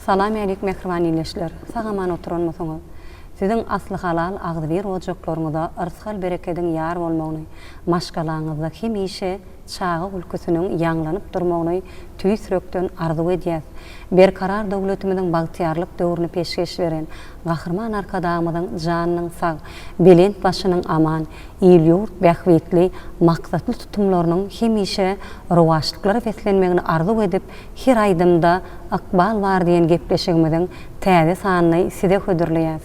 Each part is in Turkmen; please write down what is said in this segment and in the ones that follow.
Salam älik mähriban ildeşler! Sag-aman oturanmysyňyz? Siziň asly halal agzybir ojaklaryňyza yrsgal-berekediň ýar bolmagyny, maşgalaňyzda hemişe çaga gülküsiniň ýaňlanyp durmagyny tüýs ýürekden arzuw edýäs. Berkarar döwletimiziň bagtyýarlyk döwrüni peşgeş beren Gahryman Arkadagymyzyň janynyň sag, belent başynyň aman, il-ýurt bähbitli maksatly tutumlarynyň hemişe rowaçlyklara beslenmegini arzuw edip, Her aýdymda ykbal bar diýen gepleşigimiziň täze sanyny size hödürleýäs.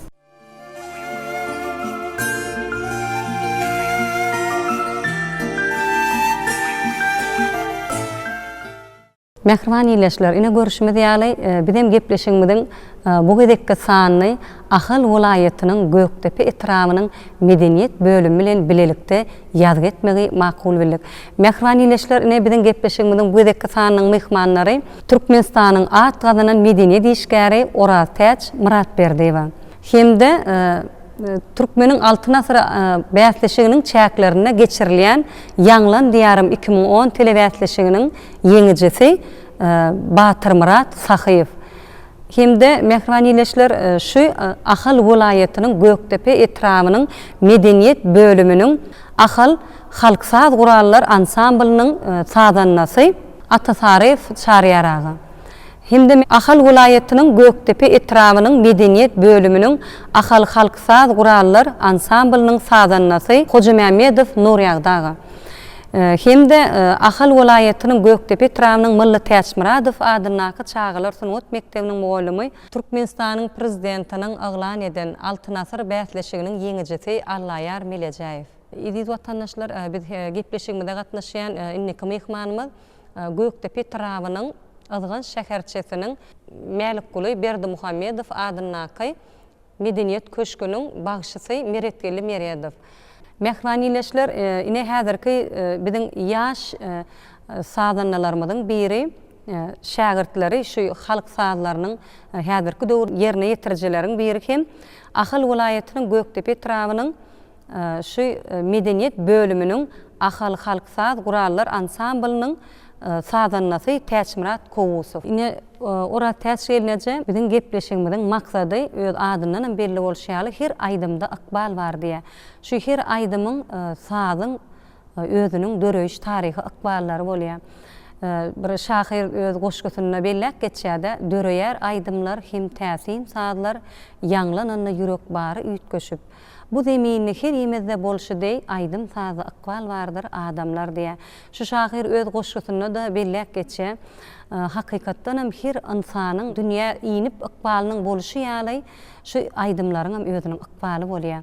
Mähriban ildeşler, ine görşümiz ýaly, bizem gepleşigimiziň bu gezekki sanyny Ahal welaýatynyň Gökdepe etrabynyň medeniýet bölümi bilen bilelikde ýazgy etmegi makul bildik. Mähriban ildeşler, ine biziň gepleşigimiziň bu gezekki sanynyň myhmanlary Türkmenistanyň at gazanan medeniýet işgäri Oraztäç Myratberdiýewa hem-de Türkmeniň Altyn asyry bäsleşiginiň çäklerinde geçirilýän Ýaňlan Diýarym 2010 telebäsleşiginiň ýeňijisi Batyrmyrat Sahyýew. Hem-de, mähriban ildeşler, şu Ahal welaýatynyň Gökdepe etrabynyň medeniýet bölüminiň Ahal halk saz gurallar ansamblynyň sazandasy Ata Saryýew Çaryýar aga. Hem-de Ahal welaýatynyň Gökdepe etrabynyň medeniýet bölüminiň Ahal halk saz gurallar ansamblynyň sazandasy Hojamämmedow Nurýagdy aga. Hem-de Ahal welaýatynyň Gökdepe etrabynyň Mylly Täçmyradow adyndaky çagalar sungat mekdebiniň mugallymy, Türkmenistanyň Prezidentiniň yglan eden Altyn asyr bäsleşiginiň ýeňijisi Allaýar Melejäýew. Eziz watandaşlar, biz gepleşigimize gatnaşýan indiki myhmanymyz Gökdepe etrabynyň Yzgant şäherçesiniň Mälikguly Berdimuhamedow adyndaky Medeniýet köşgüniň bagşysy Meretgeldi Meredow. Mähriban ildeşler, ine häzirki biziň ýaş sazandalarymyzyň biri, şägirtleri şu halk sazlarynyň häzirki döwür ýerine ýetirijileriň biri hem Ahal welaýatynyň Gökdepe etrabynyň şu medeniýet bölüminiň Ahal halk saz gurallar ansamblynyň sazandasy Täçmyrat Kowusow. Ine, Oraztäç gelneje, biziň gepleşigimiziň maksady öz adyndanam belli bolşy ýaly her aýdymda ykbal bar diýýär. Şu her aýdymyň, sazyň özüniň döreýiş taryhy ykballary bolýar. Bir şahyr öz goşgusynda belläp geçýär-de, Döreýär aýdymlar hem täsin sazlar, Ýaňlananda ýürek bary üýtgeşip. Bu zeminde her imizde bolşy deý aýdym-sazda ykbal bardyr, adamlar diýýär. Şu şahyr öz goşgusynda-da belläp geçýär. Hakykatdanam her ynsanyň dünýä inip ykbalynyň bolşy ýaly, şu aýdymlaryňam özüniň ykbaly bolýar.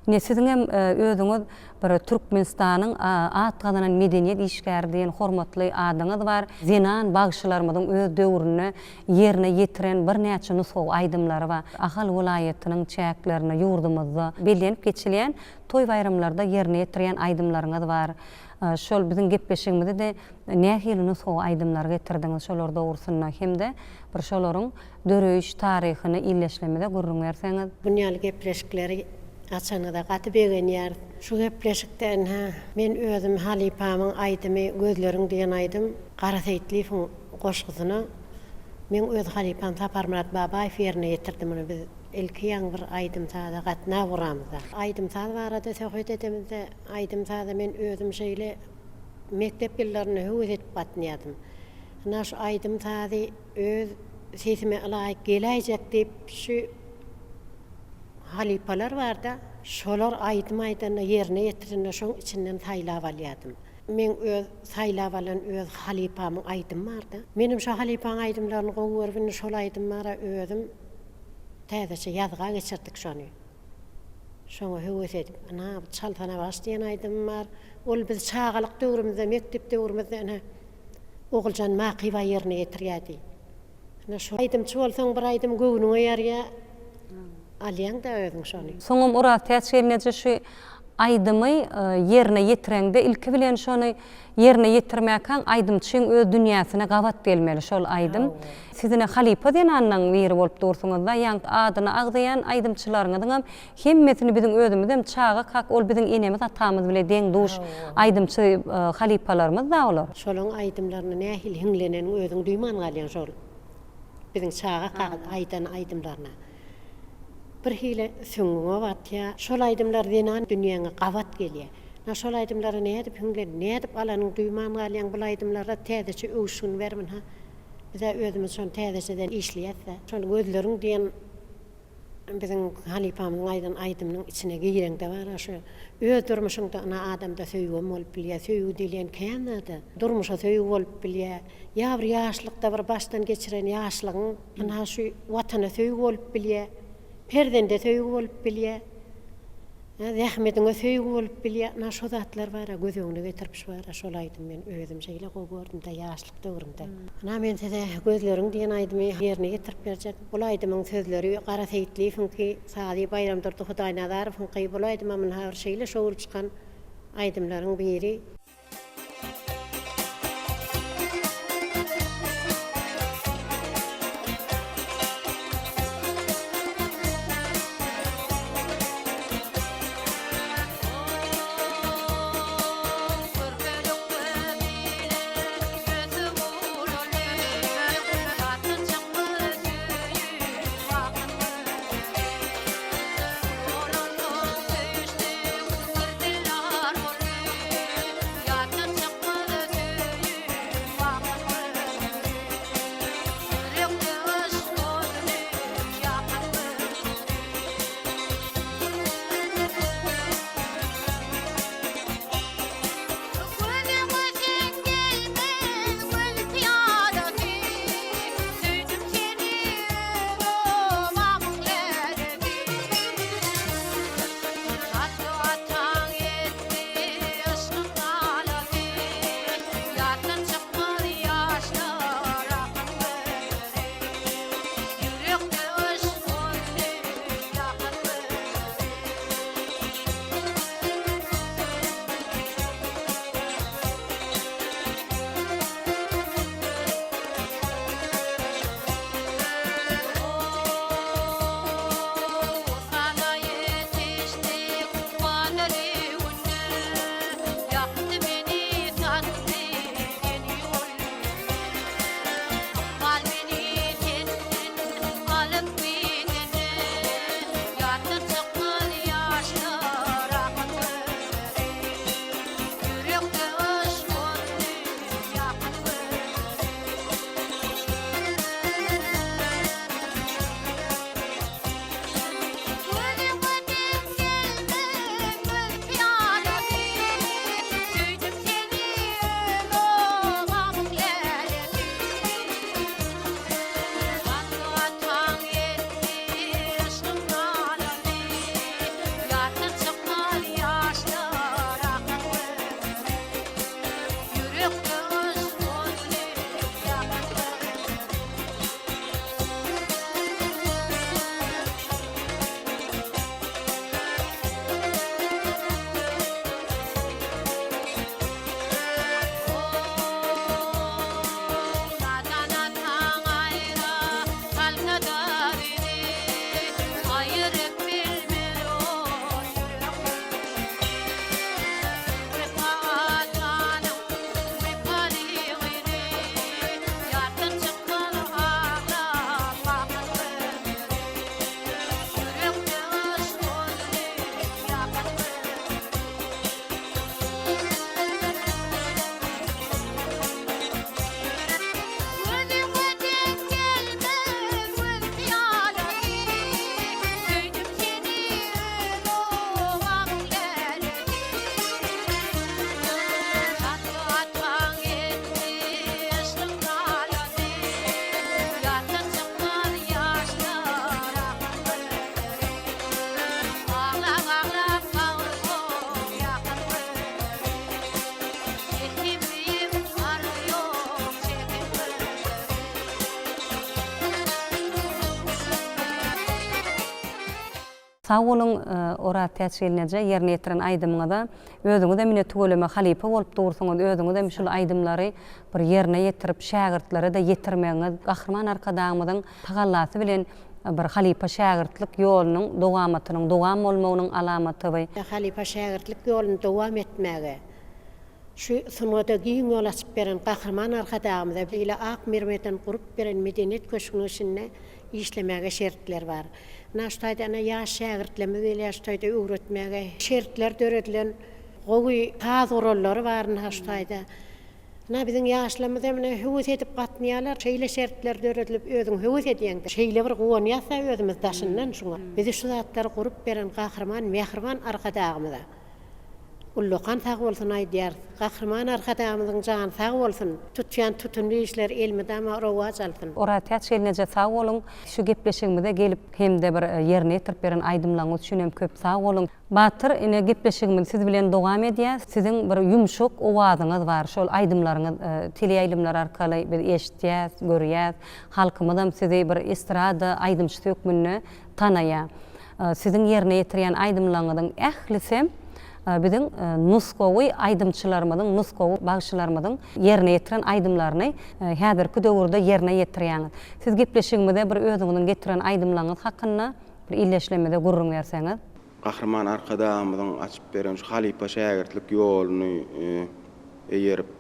Ine, siziňem özüňiz bir Türkmenistanyň at gazanan medeniýet işgäri diýen hormatly adyňyz bar. Zenan bagşylarymyzyň öz döwründe ýerine ýetiren birnäçe nusgawy aýdymlary bar. Ahal welaýatynyň çäklerinde, ýurdumyzda bellenip geçilýän toý-baýramlarda ýerine ýetirýän aýdymlaryňyz bar. Şol biziň gepleşigimize-de nähili nusgawy aýdymlary getirdiňiz şolar dogrusynda hem-de bir şolaryň döreýiş taryhyny ildeşlerimize gürrüň berseňiz. Bun ýaly gepleşikleri açanyňyza gaty begenýäris. Şu gepleşikde ynha, men özüm halypamyň aýdymy Gözleriň diýen aýdym Gara Seýitliýewiň goşgusyna meň öz halypam Saparmyrat Babaýew ýerine ýetirdi muny biz ilki ýaňy bir aýdym-saza gatnap uramyzda. Aýdym-saz barada söhbet edemizde aýdym-saza men özüm şeýle mekdep ýyllarynda höwes edip gatnaýardym. Ynha şu aýdym-sazy öz sesime ylaýyk geläýjek diýip şu halypalar barda şolar aýdym aýdanda ýerine ýetirende şoň içinden saýlap alýardym. Meň öz saýlap alan öz halypamyň aýdymy barda. Menem şo halypaň aýdymlaryny gowy görüp indi şol aýdym bara özüm täzeçe ýazga geçirdik şony. Şoňa höwes edip ynha bu Çalsana baş diýen aýdymym bar. Ol biz çagalyk döwrümizde mekdep döwrümizde ine Oguljan Makyba ýerine ýetirýärdi. Ine şo aýdymçy bolsaň bir aýdym göwnüňe ýarýa alýaňda özüň şony. Soňam Oraztäç gelneje şu aýdymy ýerine ýetireňde ilki bilen şony ýerine ýetirmäkäň aýdymçyň öz dünýäsine gabat gelmeli şol aýdym. Siz ine halypa zenanlaň biri bolup dursuňyzda ýaňky adyny agzaýan aýdymçylaryňyzyňam hemmesini biziň özümizem çagakak ol biziň enemiz atamyz bile deň duş aýdymçy halypalarymyzda olar. Şolaň aýdymlaryna nähili hiňleneniňi özüň duýman galýaň şol. Biziň çagakak aýdan aýdymlaryna. Bir hili süňňüňe batýar. Şol aýdymlar zenan dünýäňe gabat gelýär. Na şol aýdymlara nädip hiňlen, nädip alanyňy duýman galýaň bul aýdymlara täzeçe öwüşgin ber ynha. Bizä özümiz şony täzeçeden işleýäs-dä. Şol Gözleriň diýen biziň halypamyzyň aýdan aýdymynyň içine gireňde bar-a şu öz durmuşyňda ynha adamda söýgem bolup bilýär, söýgi diýlen kän zada. Durmuşa söýgi bolup bilýär. Ýa bir ýaşlykda bir başdan geçiren ýaşlygyň ynha şu Watana söýgi bolup bilýär, perzende söýgi bolup bilýär. Zähmediňe söýgi bolup bilýär. Ynha şo zatlar bar-a göz öňüne getirip şu bar-a şol aýdymy men özüm şeýle gowy gördüm-de ýaşlyk döwrümde. Ynha men size Gözleriň diýen aýdymy ýerine ýetirip berjek. Bul aýdymyň sözleri Gara Seýitliýewiňki, sazy Baýramdurdy Hudaýnazarowyňky. Bul aýdymam ynha bir şeýle şowly çykan aýdymlaryň biri. Sag boluň Oraztäç gelneje ýerine ýetiren aýdymyňyza. Özüňizem ine tüweleme halypa bolup dursuňyz özüňizem şul aýdymlary bir ýerine ýetirip şägirtlere-de ýetirmegiňiz Gahryman Arkadagymyzyň tagallasy bilen bir halypa şägirtlik ýolunyň dowamatynyň dowam bolmagynyň alamatyby. Halypa şägirtlik ýoluny dowam etmäge. Şu sungata giň ýol açyp beren Gahryman Arkadagymyza beýle ak mermerden gurup beren Medeniýet köşgüniň içinde işlemäge şertler bar. Ynha şu taýda ynha ýaş şägirtlerimiz gelýär şu taýda öwretmäge şertler döredilen gowy saz gurallary bar ynha şu taýda. Ynha biziň ýaşlarymyz hem ine höwes edip gatnaýarlar. Şeýle şertler döredilip özüň höwes edýäňde şeýle bir guwanýas-da özümiz daşyndan şuňa. Bizi şu zatlary gurup beren Gahryman mähriban Arkadagymyza ullakan sag bolsun aýdýarys. Gahryman Arkadagymyzyň jany sag bolsun, tutýan tutumly işleri elmydama rowaç alsyn. Oraztäç gelneje sag boluň şu gepleşigimize gelip hemde bir ýerine ýetirip beren aýdymlaňyz üçin hem köp sag boluň. Batyr ine gepleşigimizi siz bilen dowam edýäs. Siziň bir ýumşak owazyňyz bar. Şol aýdymlaryňyz teleýaýlymlar arkaly biz eşitýäs, görýäs. Halkymyzam sizi bir estrada aýdymçysy hökmünde tanaýar. Siziň ýerine ýetirýän aýdymlaryňyzyň ählisem biziň nusgawy aýdymçylarymyzyň, nusgawy bagşylarymyzyň ýerine ýetiren aýdymlaryny häzirki döwürde ýerine ýetirýäňiz. Siz gepleşigimize bir özüňiziň getiren aýdymlaryňyz hakynda Bir illeşlemede gürrüň berseňiz. Gahryman Arkadagymyzyň açyp beren şu halypa-şägirtlik ýoluny eýerip,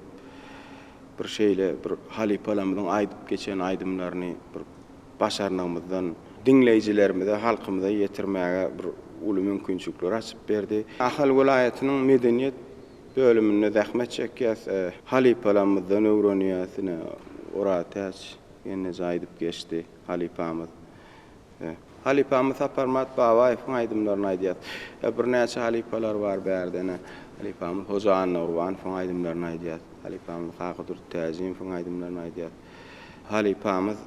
bir şeýle bir halypalarymyzyň aýdyp geçen aýdymlaryny bir başarnygymyzdan diňleýjilerimize, halkymyza ýetirmäge bir uly mümkinçilikler açyp berdi. Ahal welaýatynyň medeniýet bölüminde zähmet çekýäs. Halypalarymyzdan öwrenýäs. Ine, Oraztäç gelneje aýdyp geçdi, halypamyz. Halypamyz Saparmyrat Babaýewiň aýdymlaryny aýdýas. Birnäçe halypalar bar bärde ine. Halypamyz Hoja Annagurbanowyň aýdymlaryny aýdýas. Halypamyz Kakadurdy Täjimowyň aýdymlaryny aýdýas. Halypamyz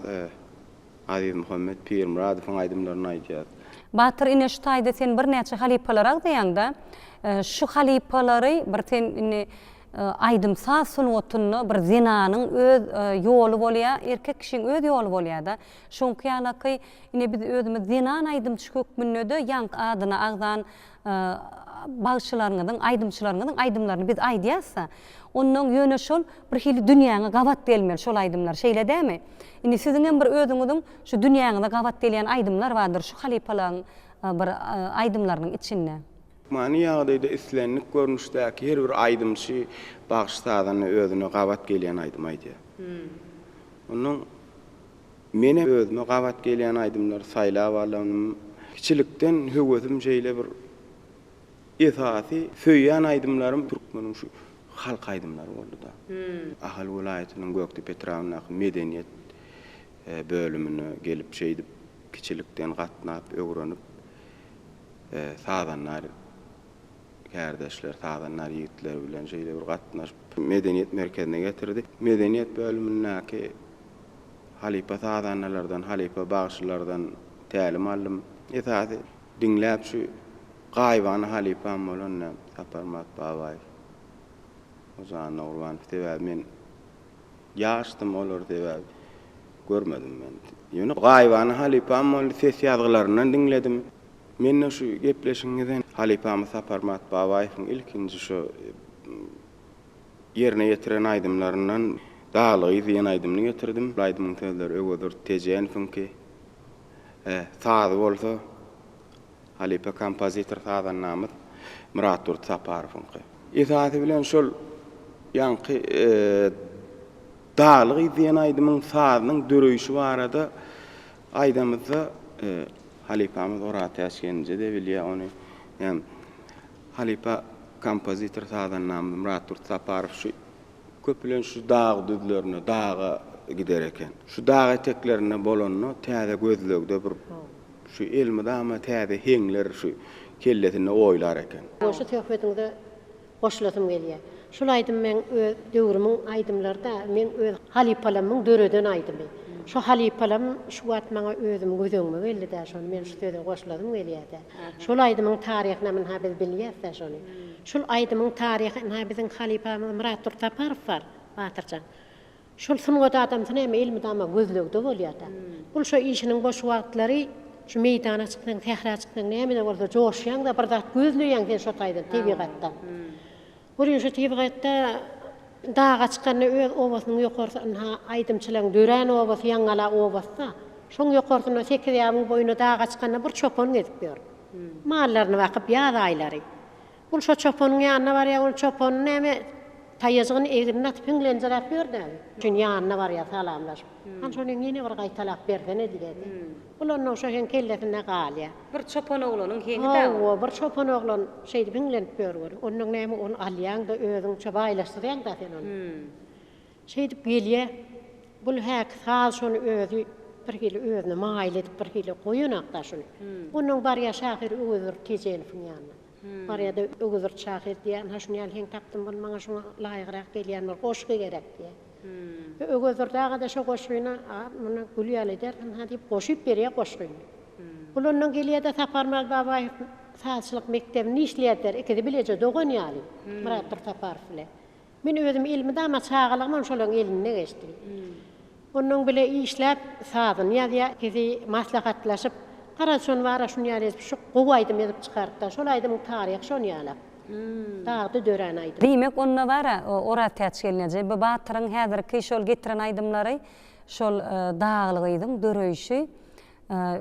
Azyzmuhammet Pirmyradowyň aýdymlaryny aýdýas. Batyr ine şu taýda sen birnäçe halypalary agzaýaňda şu halypalary bir sen indi aýdym-saz sungatynda bir zenanyň öz ýoly bolýar erkek kişiň öz ýoly bolýada Şoňky ýalaky, ine biz özümiz zenan aýdymçy hökmünde-de ýaňky adyny agzan bagşylaryňyzyň, aýdymçylaryňyzyň aýdymlaryny biz aýdýas-da. Onnoň ýöne şol bir hili dünýäňe gabat gelmeli şol aýdymlar, şeýle dämi? Indi siziňem bir özüňiziň şu dünýäňize gabat gelýän aýdymlar bardyr şu halypalaryň bir aýdymlarynyň içinde. Hökmany ýagdaýda islendik görnüşdäki her bir aýdymçy, bagşy-sazanda özüne gabat gelýän aýdymy aýdýar. Onnoň Menem özüme gabat gelýän aýdymlary saýlap alanym. Kiçilikden höwesim şeýle bir esasy söýýän aýdymlarym türkmeniň şu halk aýdymlary boldy-da. Ahal welaýatynyň Gökdepe etrabyndaky medeniýet bölümine gelip şeýdip kiçilikden gatnap öwrenip sazandar kärdeşler, sazandar ýigitler bilen şeýle bir gatnaşyp medeniýet merkezine getirdi. Medeniýet bölümindäki Halypa sazandalardan, halypa bagşylardan tälim aldym. Esasy diňläp şu gaýybana halypam bolan näm Saparmyrat Babaýew, Hoja Annagurbanow sebäbi men ýaşdym olary sebäbi görmedim men. Ýöne gaýybana halypam boldy ses ýazgylaryndan diňledim. Mende şu gepleşigiňizden halypamyz Saparmyrat Babaýewiň ilkinji şu Ýerine ýetiren aýdymlaryndan Dagly gyz diýen aýdymyny getirdim. Bu aýdymyň sözleri Öwezdurdy Tejenowyňky. Sazy bolsa halypa kompozitor sazandamyz Myratdurdy Saparowyňky. Esasy bilen şol ýaňky Dagly gyz diýen aýdymyň sazynyň döreýşi barada aýdamyzda halypamyz Oraztäç gelneje-de bilýär ony. Halypa kompozitor sazandamyz Myratdurdy Saparow şu köplenç şu dag düzlerine, daga gider eken. Şu dag eteklerinde bolanda täze gözlegde bir şu elmydama täze heňler şu kellesinde oýlar eken. Goşgy söhbediňize goşulasym gelýär. Şul aýdym meň öz döwrümiň aýdymlary-da, meň öz halypalamyň döreden aýdymy. Şo halypalam şu wagt maňa özüm göz öňüme geldi-dä, şony men şu söze goşulasym gelýär-dä. Şol aýdymyň taryhynam ynha biz bilýäs-dä şony. Şul aýdymyň taryhy ynha biziň halypamyz Myratdurdy Saparow bar, Batyrjan. Şol sungat adamsy näme elmydama gözlegde bolýar-da. Bul şo işiniň boş wagtlary şu meýdana çyksaň, sähra çyksaň näme-de bolsa joşýaň-da bir zat gözleýäň sen şo taýdan tebigatdan. Welin şu tebigatda daga çykanda öz obasynyň ýokarsy ynha aýdymçylaryň dörän obasy Ýaňgala obasy-da. Şoň ýokarsynda Sekizýabyň boýuna daga çykanda bir çopan gezip ýör. Mallaryny bakyp ýaz aýlary. Ol şo çopanyň ýanyna barýar, ol çopany näme. Taýajygyny egnine atyp hiňlenjiräp ýör-dä. Üçin ýanyna barýar salamlaşyp. Hany şony ýene bir gaýtalap bersene diýýär-de. Bul onnoň şo heň kellesinde galýar. Bir çopan oglanyň heňi-dä ol. Hawa, bir çopan oglan şeýdip hiňlenip ýör weli. Onnoň näme ony alýaň-da özüňçe baýlaşdyrýaň-da sen ony. Şeýdip gelýär. Bul häki saz şony özi birhili özüne maýyl edip birhili goýanak-da şuny. Onnoň barýar şahyr Öwezdurdy Tejenowyň ýanyna. Barýa-da Öwezdurdy şahyr diýýär, ynha şuny ýaly heň tapdym, bul maňa şuňa laýygrak gelýän bir goşgy gerek diýýär. Öwezdurdy aga-da şo goşgyny, A, muny gül ýaly edersiň, ha diýip, goşup berýär goşgyny. Bul ondan gelýär-de Saparmyrat Babaýew sazçylyk mekdebinde işleýärdiler, ikisi bileje dogan ýaly, Myratdurdy Saparow bile. Men özüm elmydama çagalygymam şolaň elinde geçdi. Onuň bile işläp sazyny ýazýar, ikisi maslahatlaşyp, garaz şony bara şuny ýaly edip şu gowy aýdym ýazyp çykarypdyr. Şol aýdymyň taryhy şon ýalak. Dagda dörän aýdym. Diýmek onda bara Oraztäç gelneje bu Batyryň häzirki şol getiren aýdymlary şol Dagly gyzyň döreýşi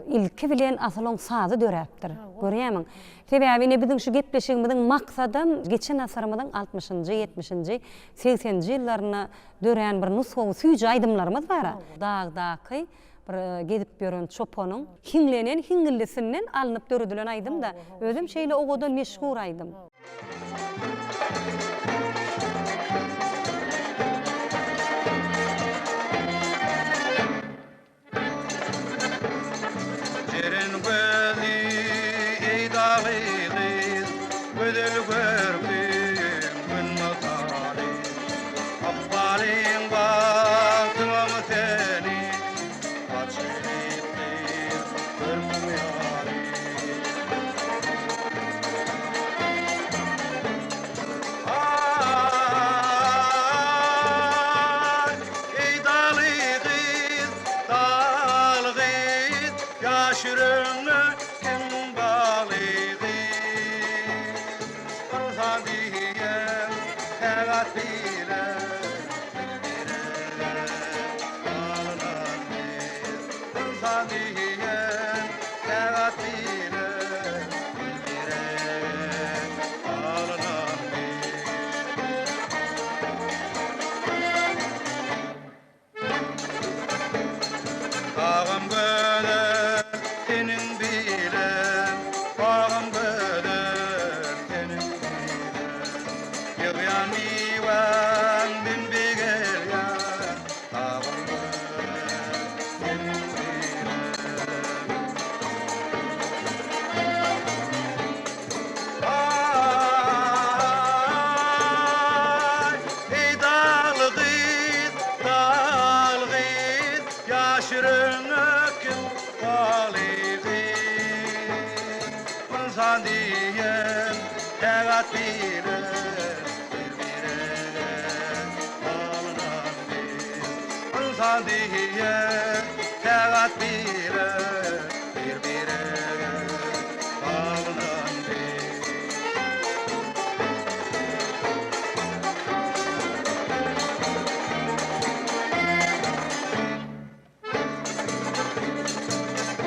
Ilki bilen asyl oň sazy döräpdir. Görýämiň? Sebäbi ine biziň şu gepleşigimiziň maksadam geçen asyrymyzyň altmyşynjy, ýetmişinji, segseninji ýyllarynda dörän bir nusgawy süýji aýdymlarymyz bar-a. Dagdaky bir gezip ýören çopanyň hiňlenen hiňňildisinden alnyp döredilen aýdym-da. Özem şeýle owadan meşhur aýdym. Jeren gözli eý dagly gyz, Gözel görküň Gün mysaly. Ykbalyň bagtyňam seni, Açylyp gyz görküň ýaly. Aý, Eý dagly gyz, dagly gyz, Ýaş ýüregiňe kim bagly gyz? Ynsan diýen tägat bile Bir-birege baglanan biz. Ynsan diýen tägat bile Bir-birege baglanan biz. Bagym gözel seniň bilen, Bagym gözel seniň bilen. Ýygýan miwäňden begelýän, Bagym gözel seniň bilen. Aý, eý dagly gyz, dagly gyz, Ýaş ýüregiňe kim bagly gyz? Ynsan diýen tägat bilen Bir-birege baglanan biz. Ynsan diýen tägat bilen Bir-birege baglanan biz.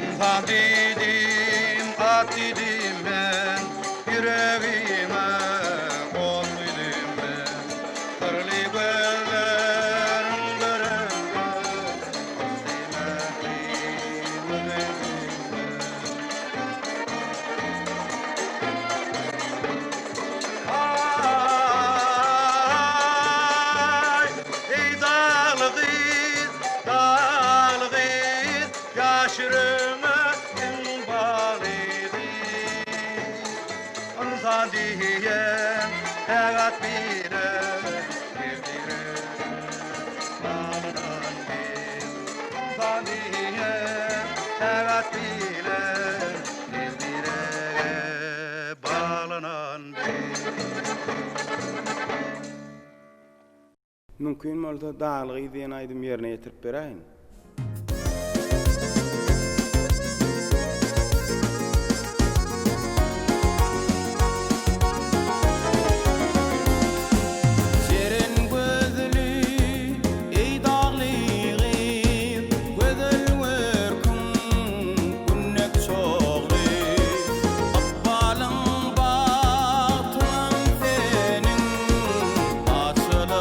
Ynsan diýdim, at diýdim men, Ýüregime ot guýdum men. Syrly gözleriň görende, Yssy mährimi duýdum men. Aý, eý dagly gyz, dagly gyz, Ýaş ýüregime iň bagly gyz. Ynsan diýen tägat bile Bir-birege baglanan biz. Ynsan diýen tägat bile Bir-birege baglanan biz. Mümkin bolsa Dagly gyz diýen aýdymy ýerine ýetirip beräýiň. Jeren gözli, eý dagly gyz, Gözel görküň Gün dek çogly. Ykbalyň bagtyňam seniň, Açylypdyr.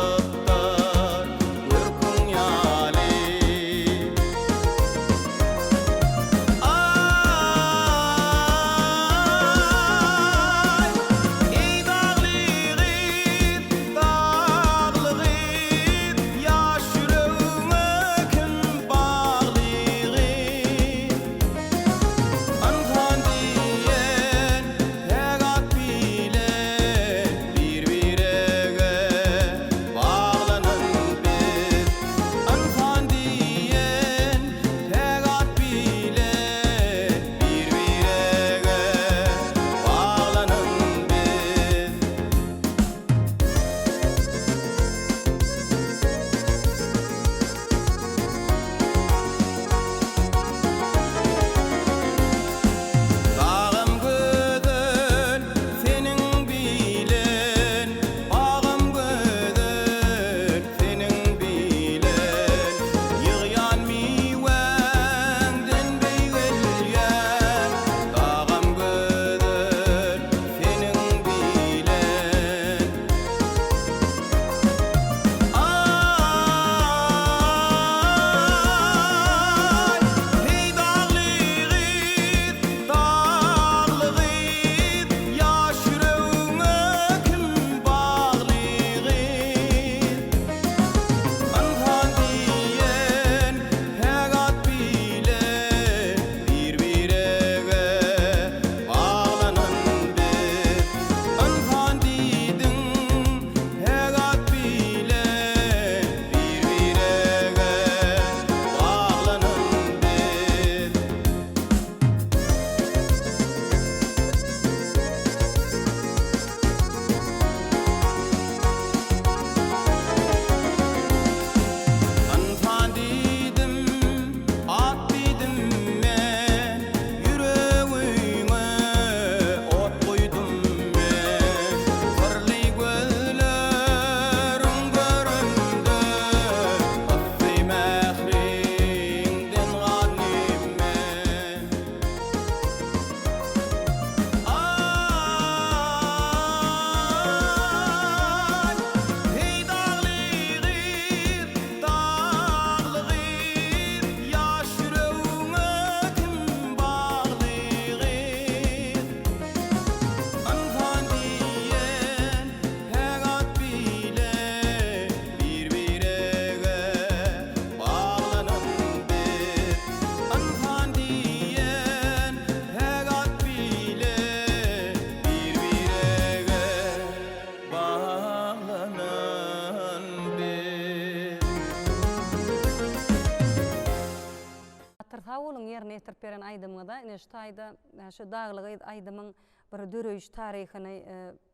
Sag boluň ýerine ýetirip beren aýdymyňyza. Ine şu taýda şu Dagly gyz aýdymyň bir döreýiş taryhyny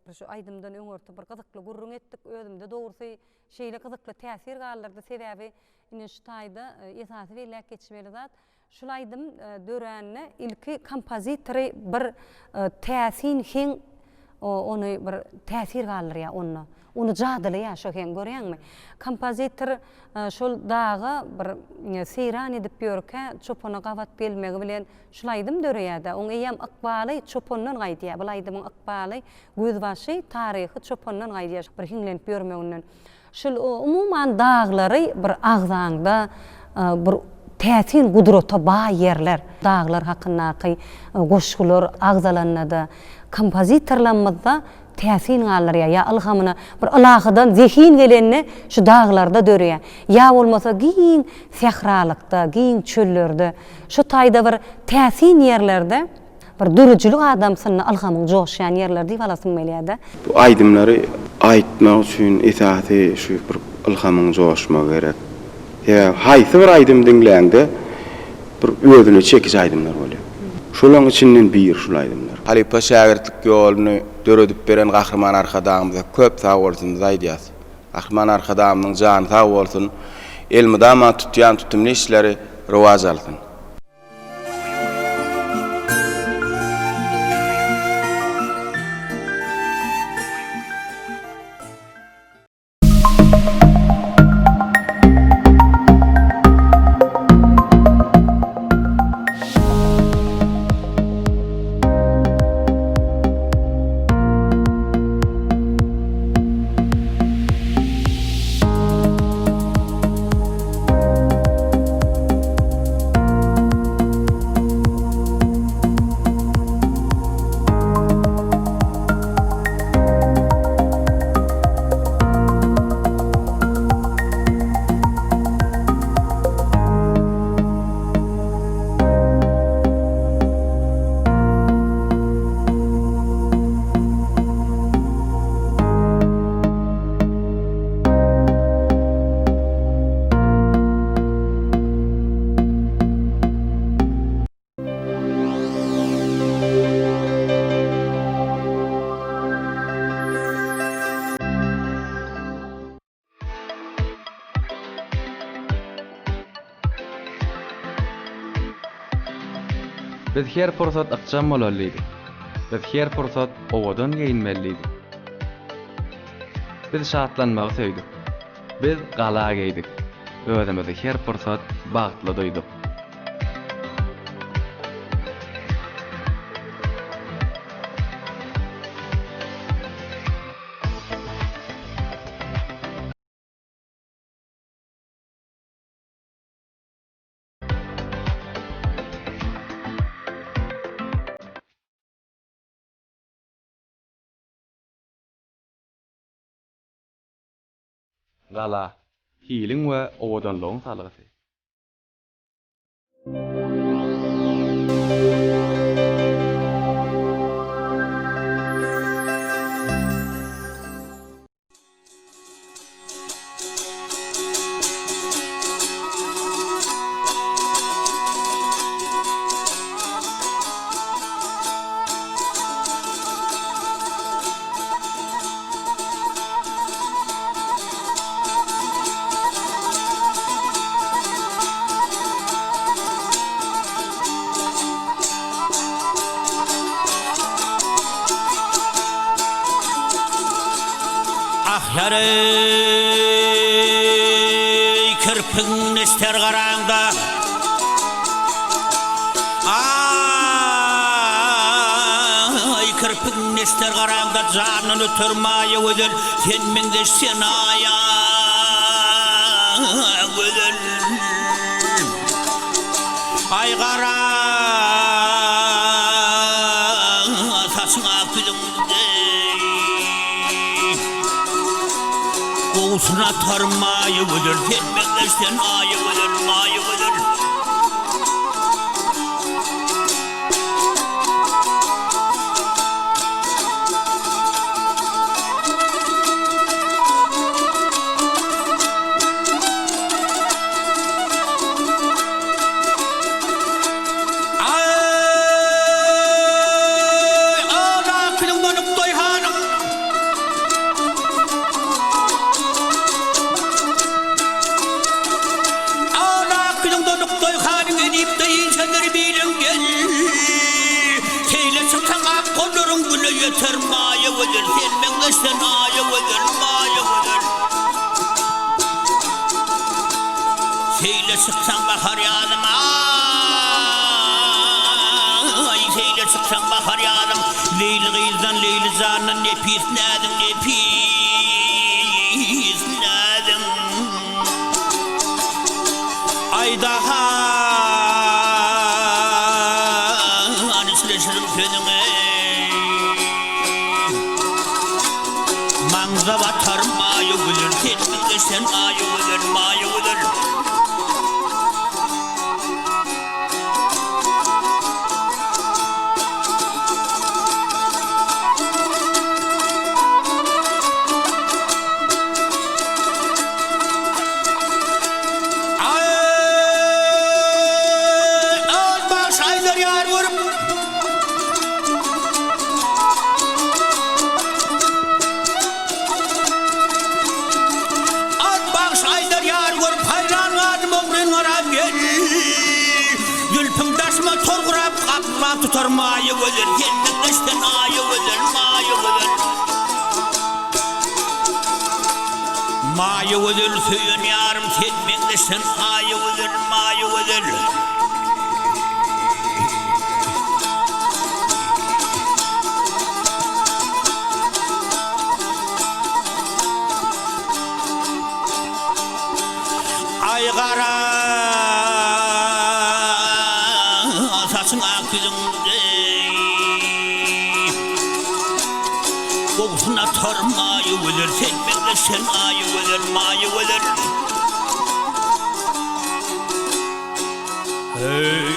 bir şu aýdymdan öňürti bir gyzykly gürrüň etdik. Özümde dogrusy şeýle gyzykly täsir galdyrdy. Sebäbi ine şu taýda esasy belläp geçmeli zat Şul aýdym dörände ilki kompozitory bir täsin heň ony bir täsir galdyrýar onda. Ony jadylaýar şo heň görýäňmi? Kompozitor şol daga bir seýran edip ýörkä çopana gabat gelmegi bilen şul aýdym döreýär-de. Oň eýýäm ykbaly çopandan gaýdýar. Bul aýdymyň ykbaly, gözbaşy, taryhy çopandan gaýdýar bir hiňlenip ýörmeginden. Şul umuman daglary bir agzaňda bir täsin gudrata baý ýerler. Daglar hakyndaky goşgular agzalanda-da kompozitorlarymyzda täsin galdyrýar. Ýa ylhamyna bir ylahydan zehin gelende şu daglarda döreýär. Ýa bolmasa giň sähralykda, giň çöllerde, şu taýda bir täsin ýerlerde Bir döredijilik adamsynda ylhamyň joşýan ýerleri diýip alasym gelýär-de. Bu aýdymlary aýtmak üçin esasy şu bir ylhamyň joşmagy gerek. Sebäbi haýsy bir aýdym diňläňde bir özüne çekiji aýdymlar bolýar. Şolaň içinden biri şul aýdymlar. Halypa-şägirtlik ýoluny döredip beren Gahryman Arkadagymyza köp sag bolsunymyzy aýdýas. Gahryman Arkadagymyzyň jany sag bolsun, elmydama tutýan tutumly işleri rowaç alsyn! Biz her pursat ykjam bolalydyk. Biz her pursat owadan geýinmelidik. Biz şatlanmagy söýdük. Biz gala geýdik. Özümizi her pursat bagtly duýduk. Gala, hiliň we owadanlygyň salgysy. Ahyry kirpigiň neşter garaňda Aý kirpigiň neşter garaňda Jandan öter maýa gözel Sen meňzeş senaýa gözel Aý gara saçyň ak ýüzüň deý Gowsun atar maýa gözel Sen meňzeş senaýa gözel maýa gözel. ýary bilen gel. Seýle çyksaň ak gollaryň güle ýeter Maýa gözel sen meňzeş sen Aýa gözel Maýa gözel. Seýle çyksaň bahar ýazym aý Seýle çyksaň bahar ýazym Leýli gyzdan Leýli jandan nepis näziň nepis näziň. Aýdahan içre şirin sözüňi Maňza batar maýa gözel Sen meňzeş sen Aýa gözel maýa gözel. Tutar maýa gözel, senden geçsen aýa gözel, maýa gözel. Maýa gözel söýen ýarym sen meňzeş sen Aýa gözel Maýa gözel. Aý gara saçyň ak ýüzüň deý. Gowsun atar maýa gözel sen meňzeş sen Aýa gözel Maýa gözel. Heý.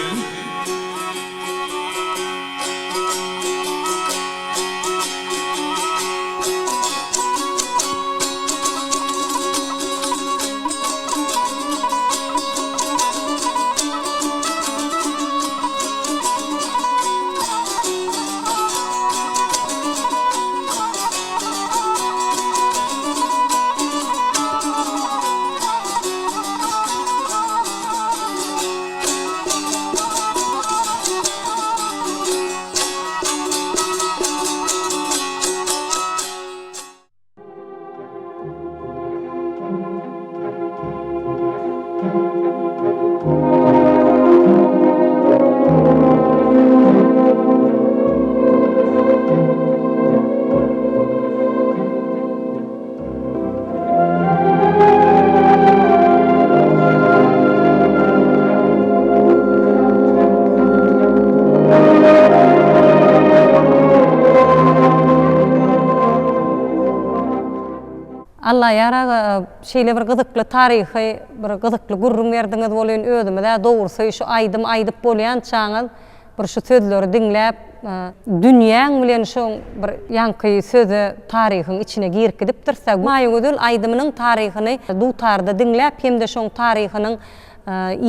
Allaýar aga şeýle bir gyzykly taryhy bir gyzykly gürrüň berdiňiz welin özümiz-ä dogrusy şu aýdym aýdyp bolýançaňyz Bir şu sözleri diňläp, dünýäň bilen şoň bir ýaňky söze taryhyň içine girip gidipdiris-dä. Maýagözel aýdymynyň taryhyny dutarda diňläp hem-de şoň taryhynyň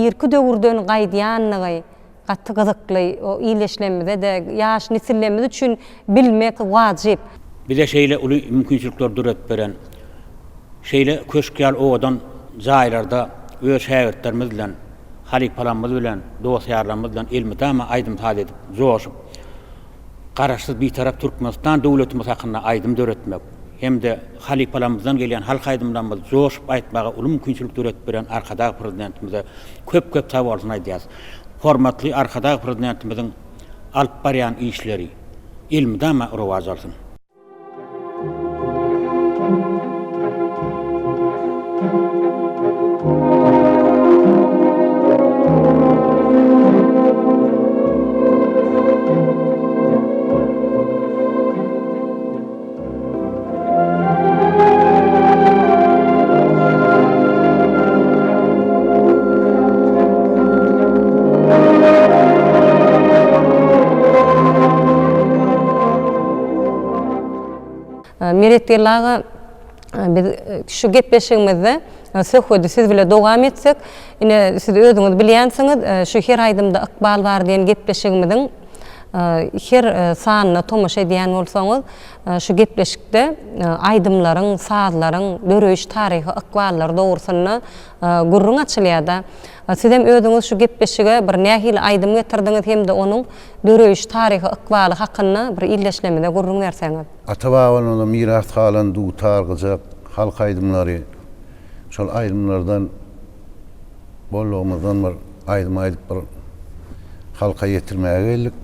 irki döwürden gaýdýanlygy gaty gyzykly. O ildeşlerimize-de, ýaş nesillerimiz üçin bilmek wajyp. Bize şeýle uly mümkinçilikleri döredip beren, şeýle köşk ýaly owadan jaýlarda öz şägirtlerimiz bilen Halypalarymyz bilen, dost-ýarlarymyz bilen elmydama aýdym-saz edip, joşup, Garaşsyz, Bitarap Türkmenistan döwletimiz hakynda aýdym döretmek hem-de halypalarymyzdan gelýän halk aýdymlarymyzy joşup aýtmaga uly mümkinçilik döredip beren Arkadag Prezidentimize köp-köp sag bolsun aýdýarys. Hormatly Arkadag Prezidentimiziň alyp barýan işleri elmydama rowaç alsyn! Meretgeldi aga, biz şu gepleşigimizde söhbedi siz bile dowam etsek, ine siz özüňiz bilýänsiňiz, şu Her aýdymda ykbal bar diýen gepleşigimiziň. Her sanyna tomaşa edýän bolsaňyz, şu gepleşikde aýdymlaryň, sazlaryň döreýiş taryhy, ykballary dogrusynda gürrüň açylýar-da. Sizem özüňiz şu gepleşige bir nähili aýdym getirdiňiz hem-de onuň döreýiş taryhy, ykbaly hakynda bir ildeşlerimize gürrüň berseňiz. Ata-babalarymyzdan miras galan dutar, gyjak, halk aýdymlary, şol aýdymlardan bollugymyzdan bir aýdym aýdyp bir halka ýetirmäge geldik.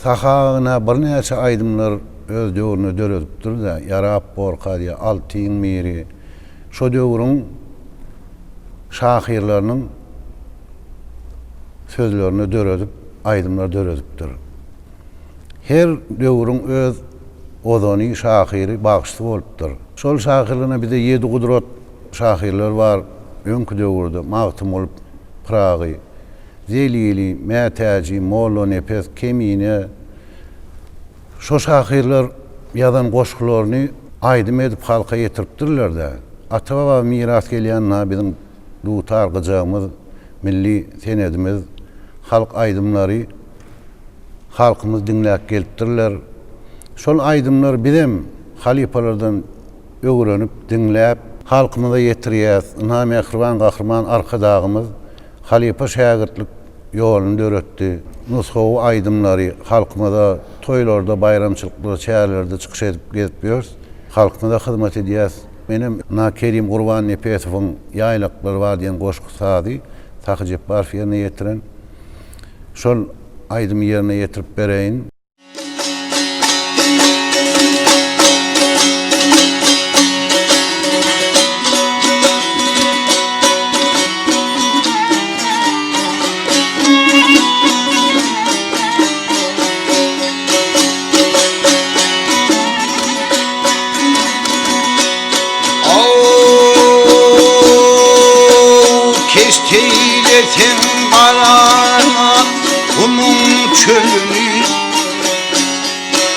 Sahy aga birnäçe aýdymlar öz döwründe döredipdir-de, Ýarap borka diýýär, Altyň biri. Şo döwrüň şahyrlarynyň sözlerini döredip aýdymlar döredipdir. Her döwrüň öz ozany, şahyry, bagşysy bolupdyr. Şol şahyrlaryna bize ýedi gudrat şahyrlar bar öňki döwürde, Magtymguly Pyragy, Zelili, Mätäji, Mollanepes, Kemine. Şo şahyrlar ýazan goşgularyny aýdym edip halka ýetiripdirler-dä. Ata-baba miras gelýän na biziň dutar gyjagymyz, milli senedimiz, halk aýdymlary halkymyz diňläp gelipdirler. Şol aýdymlary bizem halypalardan öwrenip, diňläp, halkymyza ýetirýäs. Ynha, mähriban Gahryman Arkadagymyz halypa-şägirtlik ýoluny döretdi. Nusgawy aýdymlary halkymyza toýlarda, baýramçylyklarda, çärelerde çykyş edip gezip ýörüs. Halkymyza hyzmat edýäs. Menem ynha Kerim Gurbannepesowyň Ýaýlaklar bar diýen goşgy sazy Sahy Jepbarow ýerine ýetiren. Şol aýdymy ýerine ýetirip bereýin. Aw, keşt eýleseň gara gumuň çölüni,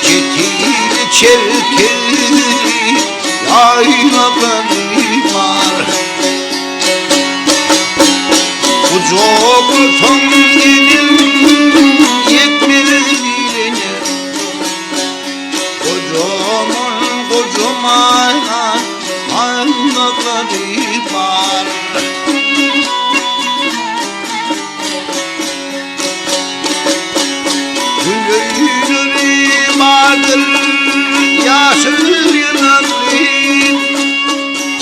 Çetili çerkezli ýaýlalary bar. Gujaklasaň eliň ýetmez biline, Gojaman gojaman aýnaklary bar. Gül öýleri bardyr ýaşyl ýynakly,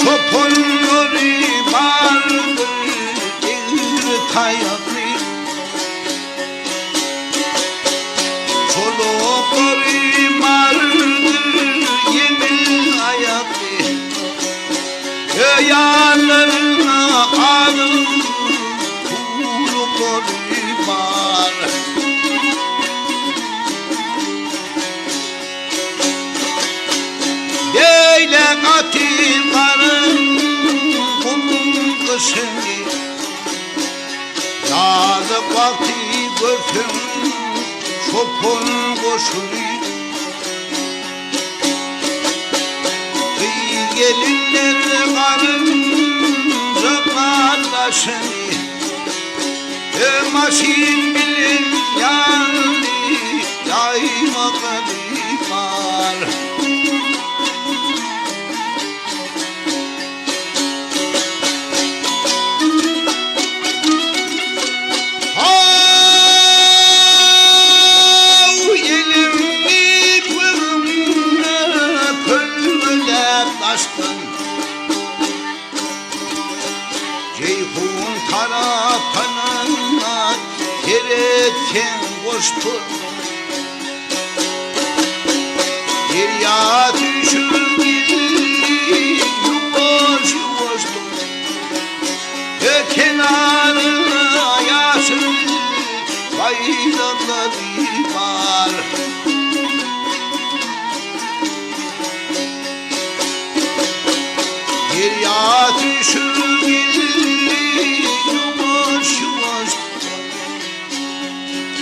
Çopanlary bardyr egri taýakly. Çolaklary bardyr ýeňil aýakly, Ýanlaryna azyk guruklary bar. Beýle gaty garyň gumuň gyşyny, Ýazyk wagty görseň çopan goşuny. Gyz-gelinler garynja gardaşyny, Maşyn bilen ýaly ýaýmaklary bar. Haw, elimi gözüňde kölgeläp daşdan, Jeýhun tarapyna seretseň goşdur. Derýa süýşür geldi ýuwaş-ýuwaşdan. Kenaryna ýaşyl baýdaklary bar. Derýa süýşür geldi ýuwaş-ýuwaşdan.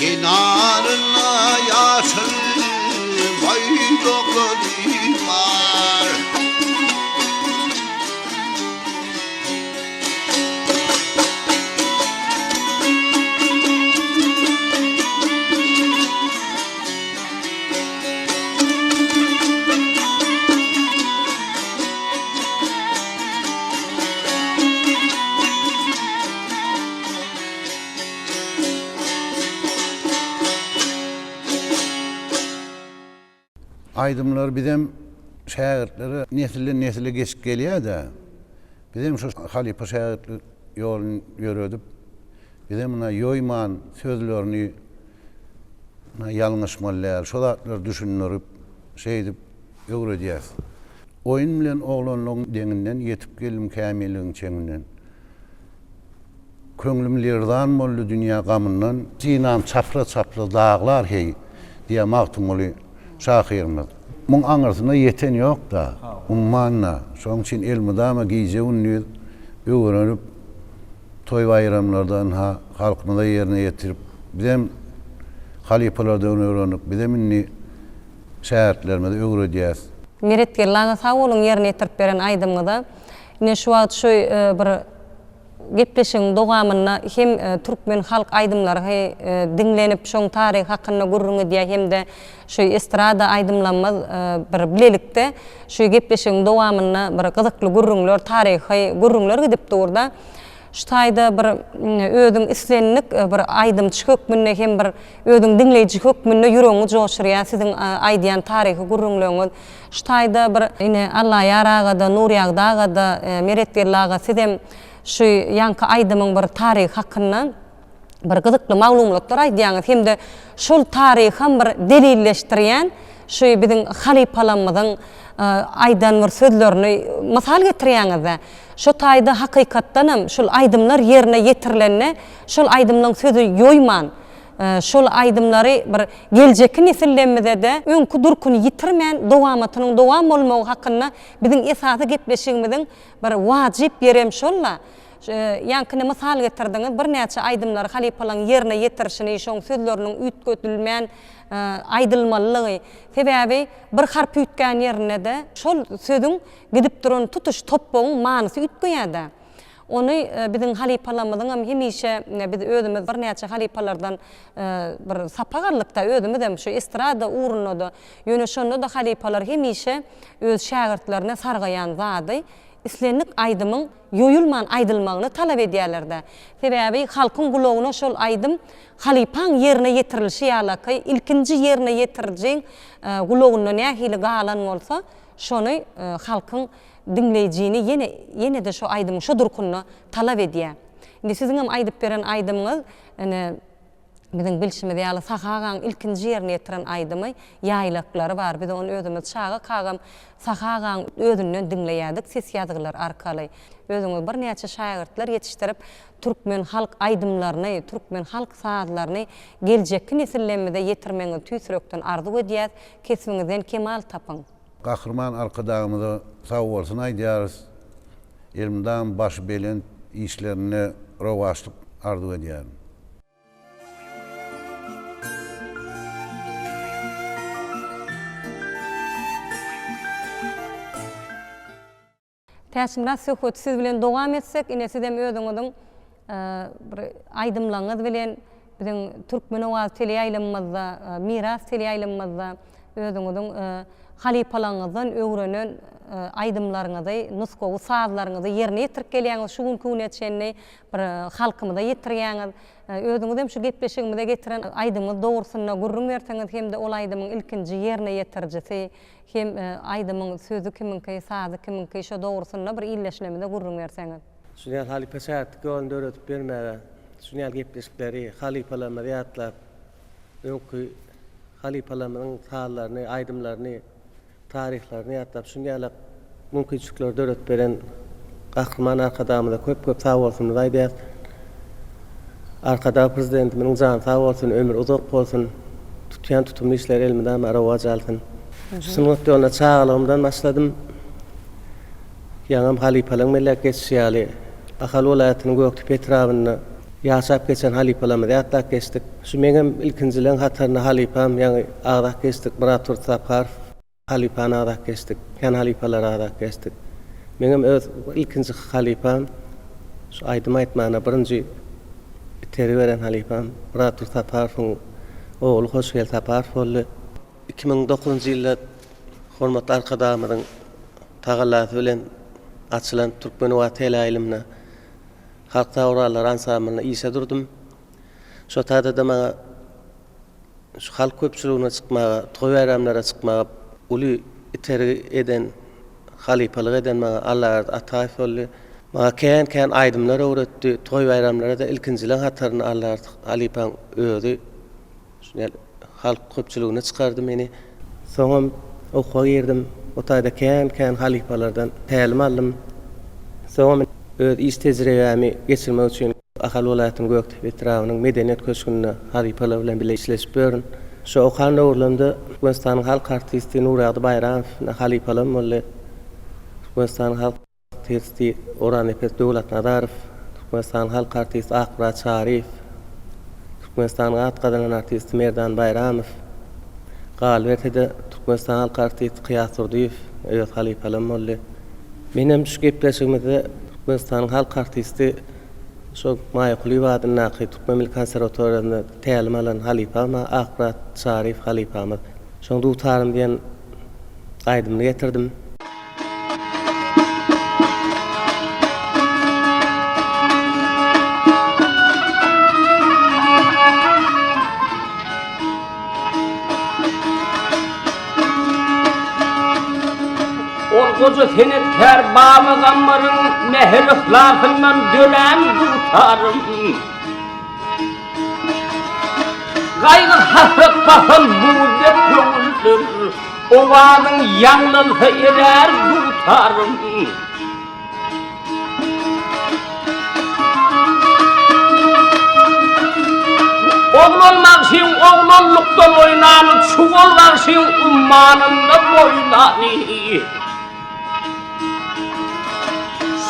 Kenaryna ýaşyl baýdaklary bar. Aýdymlar bizem şägirtlere nesilden nesile geçip gelýär-dä. Bizem şu halypa şägirtlik ýoluny ýöredip, bizem ynha ýoýman sözlerini ynha ýalňyşmaly däl, şo zatlary düşündirip, şeýdip öwredýäs. Oýun bilen oglanlygyň deňinden ýetip geldim kämilligiň çeňinden. Köňlüm lerzan boldy dünýä gamyndan. Synam çapra-çapra daglar heý, diýýär Magtymguly şahyrymyz. Muň aňyrsyna ýeten ýok-da, umman-da. Şonuň üçin elmydama gije-gündiz öwrenip, toý-baýramlarda ynha halkymyza ýerine ýetirip, bizem halypalardan öwrendik, bizem indi şägirtlerimize öwredýäs. Meretgeldi aga sag boluň ýerine ýetirip beren aýdymyňyza. Ine şu wagt şu bir Gepleşigiň dowamynda hem türkmen halk aýdymlary diňlenip, şoň taryhy hakynda gürrüň edýär hem-de şu estrada aýdymlarymyz bir bilelikde şu gepleşigiň dowamynda bir gyzykly gürrüňler, taryhy gürrüňler gidip dur-da. Şu taýda bir özüň islendik bir aýdymçy hökmünde hem bir özüň diňleýji hökmünde ýüregiňi joşurýar siziň aýdýan taryhy gürrüňleriňiz. Şu taýda bir ine Allaýar aga-da, Nurýagdy aga-da, Meretgeldi aga sizem şu ýaňky aýdymyň bir taryhy hakynda bir gyzykly maglumlatlar aýdýaňyz hem-de şol taryham bir delilleşdirýän şu biziň halypalarymyzyň aýdan bir sözlerini mysal getirýäňiz-dä. Şo taýda hakykatdanam şul aýdymlar ýerine ýetirilende şol aýdymlaň sözi ýoýman, Şol aýdymlary bir geljekki nesillemizede öňki durkuny ýitirmän dowamatynyň dowam bolmagy hakynda biziň esasy gepleşigimiziň bir wajyp ýerem şol-la. Ýaňkyny mysal getirdiňiz, birnäçe aýdymlary halypalaň ýerine ýetirişini, şoň sözleriniň üýtgedilmän aýdylmalylygy. Sebäbi bir harp üýtgän ýerinde-de şol sözüň gidip duran tutuş topbagyň manysy üýtgeýär-dä. Ony biziň halypalarymyzyňam hemişe biz özümiz birnäçe halypalardan bir sapak aldyk-da, özümizem şu estrada ugrunda-da. Ýöne şonda-da halypalar hemişe öz şägirtlerine sargaýan zady, islendik aýdymyň ýoýulman aýdylmagyny talap edýärler-dä. Sebäbi halkyň gulagyna şol aýdym halypaň ýerine ýetirilişi ýalaky ilkinji ýerine ýetirijiň gulagynda nähili galan bolsa, şony halkyň Diňleýjini ýene, ýene-de şo aýdymyň şo durkunda talap edýär. Indi siziňem aýdyp beren aýdymyňyz, ine, biziň bilşimiz ýaly, Sahy agaň ilkinji ýerine ýetiren aýdymy Ýaýlaklary bar. Biz ony özümiz çagakagam Sahy agaň özünden diňleýärdik ses ýazgylar arkaly. Özüňiz birnäçe şägirtler ýetişdirip, türkmen halk aýdymlaryny, türkmen halk sazlaryny geljekki nesillerimize ýetirmegiňizi tüýs ýürekden arzuw edýäs. Kesbiňizden kemal tapyň! Gahryman Arkadagymyza sagbolsun aýdýarys. Elmydam başy belent işlerinde rowaçlyk arzuw edýärin. Täçmyrat söhbeti siz bilen dowam etsek, ine sizem özüňiziň bir aýdymlaryňyz bilen biziň Türkmen owazy teleýaýlymymyzda, Miras teleýaýlymymyzda özüňiziň halypalaryňyzdan öwrenen aýdymlaryňyzy, nusgawy sazlaryňyzy ýerine ýetirip gelýäňiz, şu günki güne çenli bir halkymyza ýetirýäňiz. Özüňizem şu gepleşigimize getiren aýdymyňyz dogrusynda gürrüň berseňiz hem-de ol aýdymyň ilkinji ýerine ýetirijisi Hem aýdymyň sözi kimiňki, sazy kimiňki şo dogrusynda bir ildeşlerimize gürrüň berseňiz. Şuny ýaly halypa şägirtlik ýoluny döredip bermäge, şuny ýaly gepleşikleri halypalarymyzy ýatlap, öňki halypalarymyzyň sazlaryny, aýdymlaryny, taryhlaryny ýatlap, şuny ýaly mümkinçilikleri döredip beren Gahryman Arkadagymyza köp-köp sagbolsunymyzy aýdýarys. Arkadag Prezidentimiziň jany sag bolsun, ömri uzak bolsun, tutýan tutumly işleri elmydama rowaç alsyn. Şu sungat ýoluna çagalygymdan başladym. Ýaňam halypalaryň belläp geçişi ýaly, Ahal welaýatynyň Gökdepe etrabynda ýaşap geçen halypalarymyzy ýatlap geçdik. Şu meňem ilkinjileriň hatarynda halypam, ýaňy agzap geçdik, Myratdurdy Saparow. Halypany agzap geçdik. Kän halypalary agzap geçdik. Meňem öz ilkinji halypam şu aýdym aýtmana birinji iteri beren halypam Myratdurdy Saparowyň ogly Hoşgeldi Saparow boldy. 2009-njy ýylda hormatly Arkadagymyzyň tagallasy bilen açylan Türkmenobat teleýaýlymynda Halk saz gurallary ansamblynda işe durdum. Şo taýda-da maňa Şu halk köpçüligine çykmaga, toý-baýramlara çykmaga. uly itergi eden, halypalyk eden maňa Allaberdi Ataýew boldy. Maňa kän-kän aýdymlar öwretdi. Toý-baýramlara-da ilkinjileň hatarynda Allaberdi halypaň özi şuny halk köpçüligine çykardy meni. Soňam okuwa girdim. O taýda kän-kän halypalardan tälim aldym. Soňam öz iş tejribämi geçirmek üçin Ahal welaýatynyň Gökdepe etrabynyň Medeniýet köşgünde halypalar bilen bile işleşip ýörün. Şo okan döwürlerimde Türkmenistanyň halk artisti Nurýagdy Baýramow halypalarym boldy. Türkmenistanyň halk artisti Oraznepes Döwletnazarow, Türkmenistanyň halk artisti Akmyrat Çaryýew, Türkmenistanyň at gazanan artisti Merdan Baýramow, galyberse-de, Türkmenistanyň halk artisti Kyýas Durdyýew öz halypalarym boldy. Menem şu gepleşigimizde Türkmenistanyň halk artisti, şol Maýa Kulyýewa adyndaky Türkmen milli konserwatoriýasynda tälim alan halypam Akmyrat Çaryýew halypamyz. Şoň Dutarym diýen aýdymyny getirdim. Ol goja senetkär Baba Gammaryň mähir-yhlasyndan dörän dutarym. Gaýgy-hasrat basan buz dek köňüller, Owazyň ýaňlansa erär dutarym. Oglan bagşyň oglanlykdan oýnany, Çuwal bagşyň ummanynda boýlany.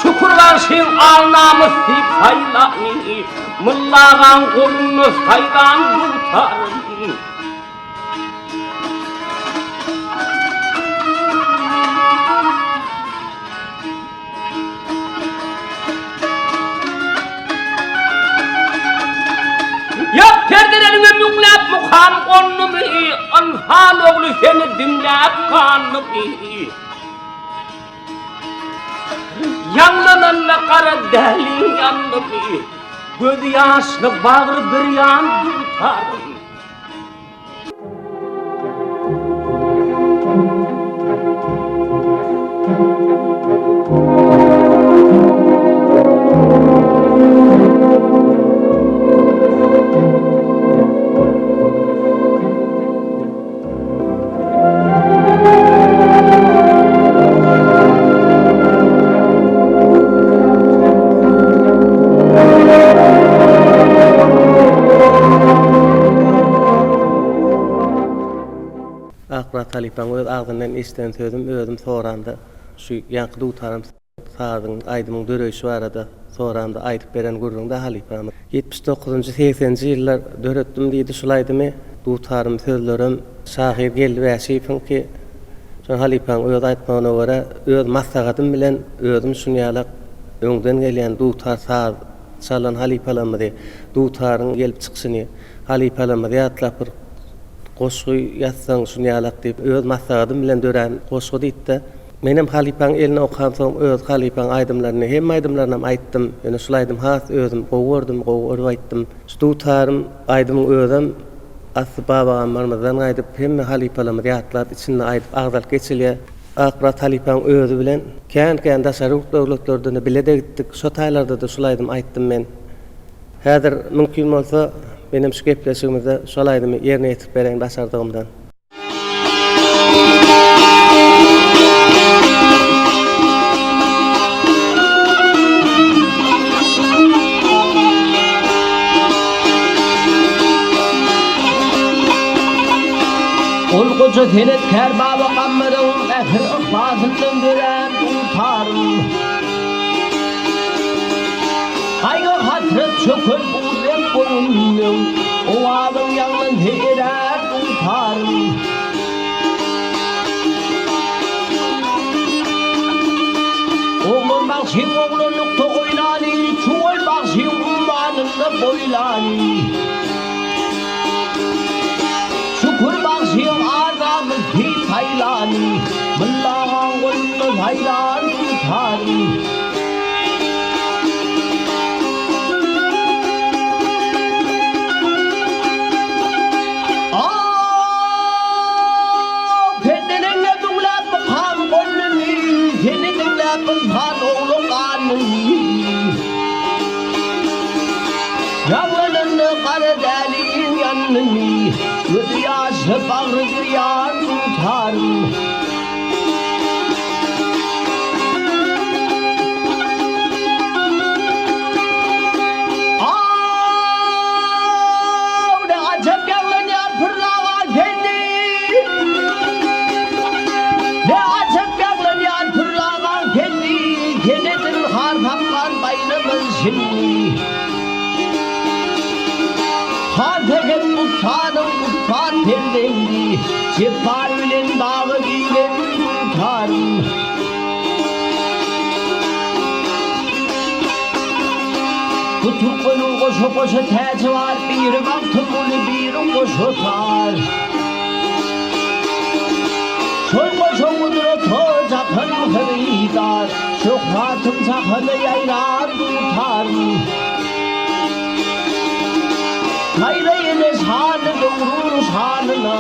Şükür bagşyň al-namys diýip saýlany, Myllagaň golunda saýlan dutarym. Ýap perdeleriňe müňläp mukam gondumy, Ynsan ogly seni diňläp gandymy. Ýaňlananda gara däliň ýandymy, Gözi ýaşly bagry birýan dutarym. Akmyrat halypaň öz agzyndan eşiden sözüm özüm soranda şu ýaňky dutarym sazyň aýdymyň döreýşi barada soramda aýdyp beren gürrüňde halypamyz. 79-njy segseninji ýyllar döretdim diýdi şul aýdymy dutarym sözlerem şahyr Geldi Bäşiýewiňki şol halypaň öz aýtmagyna görä öz maslahatym bilen özüm şunýalak öňden gelýän dutar saz çalan halypalarymyzy dutaryň gelip çykyşyny halypalarymyzy ýatlap bir goşgy ýazsaň şunýalak diýip öz maslahatym bilen dörän goşgy diýipdi. Menem halypaň elini okamsoň öz halypaň aýdymlaryny hemme aýdymlarynam aýtdym. Ýöne şul aýdym has özüm gowy gördüm, gowy görüp aýtdym. Şu dutarym aýdymyň özem asly Babagammarymyzdan gaýdyp hemme halypalarymyzy ýatlap içinde aýdyp agzalyp geçilýär. Akmyrat halypaň özi bilen kän-kän daşary ýurt döwletlerde-de bile-de gitdik. Şo taýlarda-da şul aýdymy aýtdym men. Häzir mümkin bolsa menem şu gepleşigimizde şol aýdymy ýerine ýetirip bereýin başardygymdan. Ol goja senetkär Baba Gammaryň mähir-yhlasyndan dörän dutarym. Gaýgy-hasrat çöken buz dek göwünleň, Owazyň ýaňlansa erär dutarym. Oglan bagşyň oglanlykda oýnany, Çuwal bagşyň ummanynda boýlany. Şükür bagşyň ar-namys diýip saýlany, Myllagaň golunda saýlan dutary. Aw, pendeleňňe. Ýaňlananda gara däliň ýandymy, Gözi ýaşly bagry birýan dutarym. Aw, ne ajap ýaňlanýar pürlagan pendi! Ne ajap ýaňlanýar pürlagan pendi! Senedir har saklan baýramyz şindi. Han Sähet ussanyň ussat perzendi, Jepbar bilen daga giren dutarym. Bu türkmeniň goşa-goşa täji bar, Biri Magtymguly, biri goşa tar. Şol goşa gudrata jahan hyrydar, Şöhratym jahana ýaýran dutarym. Saýra ene şany döwrüň şanyna,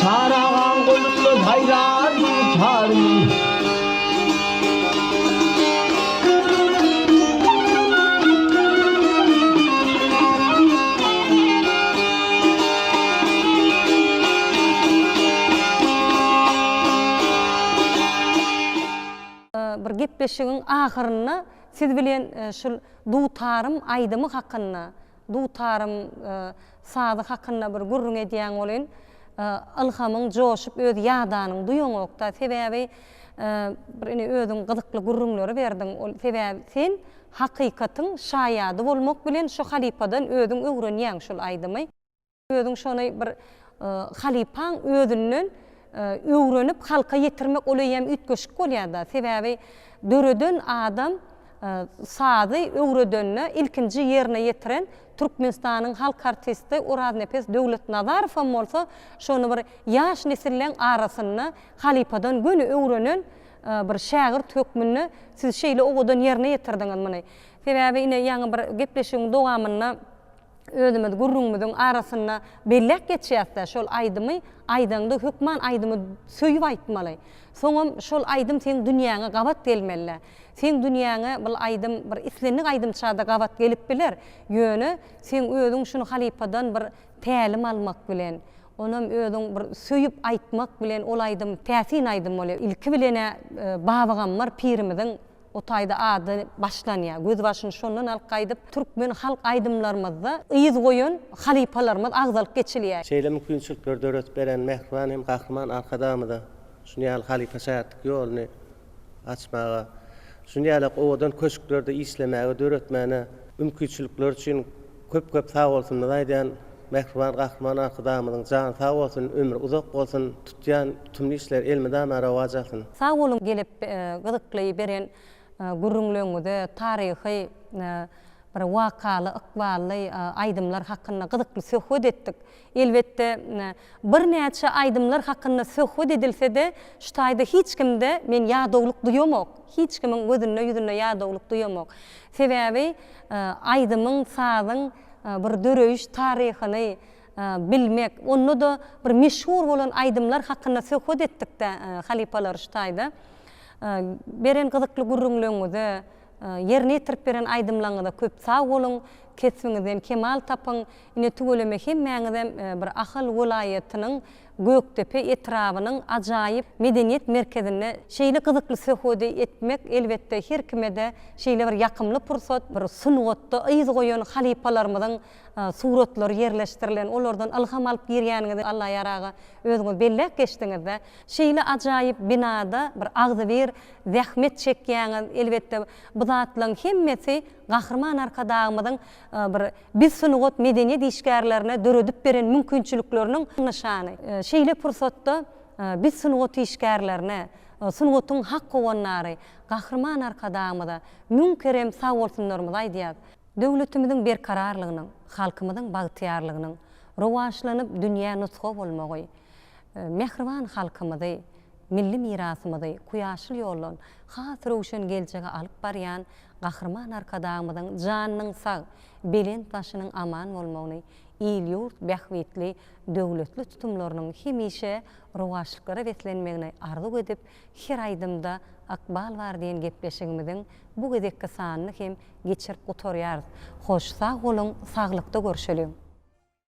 Çary agaň golunda saýran dutarym. Bir gepleşigiň ahyrynda siz bilen şul Dutarym aýdymy hakynda, dutarym sazy hakynda bir gürrüň edýäň welin, ylhamyň joşup öz ýadanyňy duýaňokda. Sebäbi bir ine özüň gyzykly gürrüňleri berdiň. Ol sebäbi sen hakykatyň şaýady bolmak bilen şu halypadan özüň öwrenýäň şul aýdymy. Özüň şony bir halypaň özünden öwrenip halka ýetirmek ol eýýäm üýtgeşik bolýada. Sebäbi döreden adam sazy öwredende ilkinji ýerine ýetiren Türkmenistanyň halk artisti Oraznepes Döwletnazarowam bolsa şony bir ýaş nesilleň arasynda halypadan göni öwrenen bir şägirt hökmünde siz şeýle owadan ýerine ýetirdiňiz muny. Sebäbi ine ýaňy bir gepleşigiň dowamynda özümiz gürrüňimiziň arasynda belläp geçýäs-dä, şol aýdymy aýdaňda hökman aýdymy söýüp aýtmaly. Soňam şol aýdym seň dünýäňe gabat gelmeli-dä. Seň dünýäňe bul aýdym bir islendik aýdymça-da gabat gelip biler, ýöne seň özüň şuny halypadan bir tälim almak bilen, onam özüň bir söýüp aýtmak bilen ol aýdym täsin aýdym bolýar. Ilki bilen-ä Babagammar pirimiziň O taýda ady başlanýar. Gözbaşyny şondan alyp gaýdyp, türkmen halk aýdymlarymyzda yz goýan halypalarymyz agzalyp geçilýär. Şeýle mümkinçilikleri döredip beren mähriban hem Gahryman Arkadagymyza şuny ýaly halypa-şägirtlik ýoluny açmaga, şuny ýalak owadan köşklerde işlemäge, döretmäne mümkinçilikleri üçin köp-köp sagbolsunymyzy aýdýan. Mähriban Gahryman Arkadagymyzyň jany sag bolsun, ömri uzak bolsun, tutýan tutumly işleri elmydama rowaç alsyn! Sag boluň gelip gyzykly beren gürrüňleňize taryhy bir wakaly ykbally aýdymlar hakynda gyzykly söhbet etdik. Elbetde birnäçe aýdymlar hakynda söhbet edilsede şu taýda hiç kimde men ýadawlyk duýamok. Hiç kimiň gözünde ýüzünde ýadawlyk duýamok. Sebäbi aýdymyň sazyň bir döreýiş taryhyny bilmek, onda-da bir meşhur bolan aýdymlar hakynda söhbet etdik-dä halypalar şu taýda. Beren gyzykly gürrüňleňize, ýerine ýetirip beren aýdymlaňyza köp sag boluň, kesbiňizden kemal tapyň. Ine tüweleme hemmäňizem bir Ahal welaýatynyň Gökdepe etrabynyň ajaýyp medeniýet merkezinde şeýle gyzykly söhbedi etmek elbetde her kime-de şeýle bir ýakymly pursat, bir sungatda yz goýan halypalarymyzyň suratlary ýerleşdirilen, olardan ylham alyp girýäniňizi Allaýar aga özüňiz belläp geçdiňiz-de. Şeýle ajaýyp binada bir agzybir zähmet çekýäňiz, elbetde bu zatlaryň hemmesi Gahryman Arkadagymyzyň bir Biz sungat, medeniýet işgärlerine döredip beren mümkinçilikleriniň nyşany. Şeýle pursatda biz sungat işgärlerine, sungatyň hak howandary Gahryman Arkadagymyza müň kerem sagbolsunlarymyzy aýdýarys. Döwletimiziň berkararlygynyň, halkymyzyň bagtyýarlygynyň rowaçlanyp dünýä nusga bolmagy, mähriban halkymyzy, milli mirasymyzy kuýaşly ýoldan has röwşen geljege alyp barýan Gahryman Arkadagymyzyň janynyň sag, belent başynyň aman bolmagyny. il-ýurt bähbitli döwletli tutumlarynyň hemişe rowaçlyklara beslenmegini arzuw edip, Her aýdymda ykbal bar diýen gepleşigimiziň bu gezekki sanyny hem geçirip gutarýarys. Hoş sag boluň, saglykda görşeliň!